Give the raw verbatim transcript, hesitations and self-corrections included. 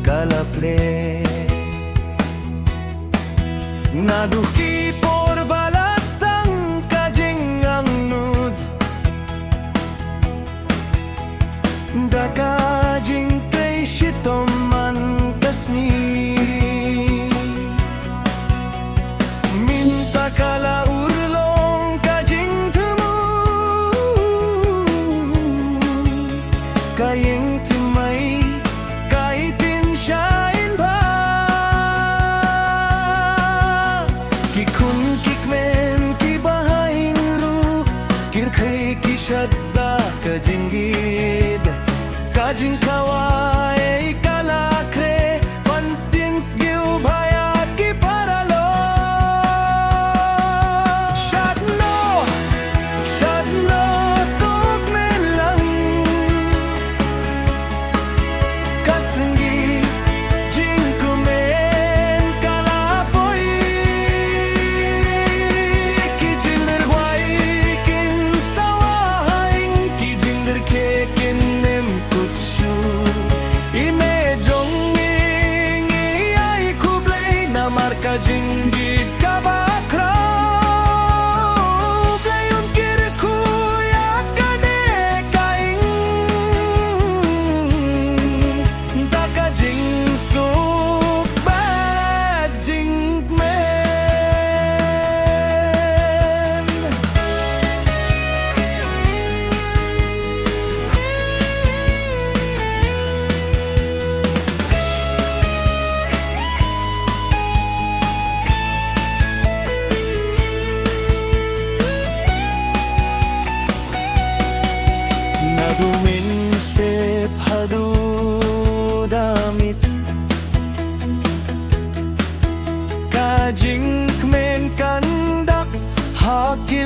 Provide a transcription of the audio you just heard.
ka la plie. Naduh ki por ba la sdang ka jingangnud da ka jingtrei shitom man ka sngi. Mynta ka la urlong ka jingthmu, ka ïing thymmai ka itin shaiñ bha. Ki khun ki kmen ki bahaïing ruh ki rkhie ki shad da ka jingïeid. Ka jingkhawai ka la khreh ban tieng sniew bha ïa ki paralok. Shad noh, shad noh to kmen lang. Ka sngi jingkmen ka la poi. Ki jingdyrwai kin sawa ha ïing, ki jingdyrkhie kin im kut shuh. I mei jong ngi ngi ai khublei namar ka jingïeid kaba khraw. Blei un kyrkhu ïa kane ka ïing da ka jingsuk bad jingkmen. Naduh mynstep haduh da miet, ka jingkmen kan dak ha ki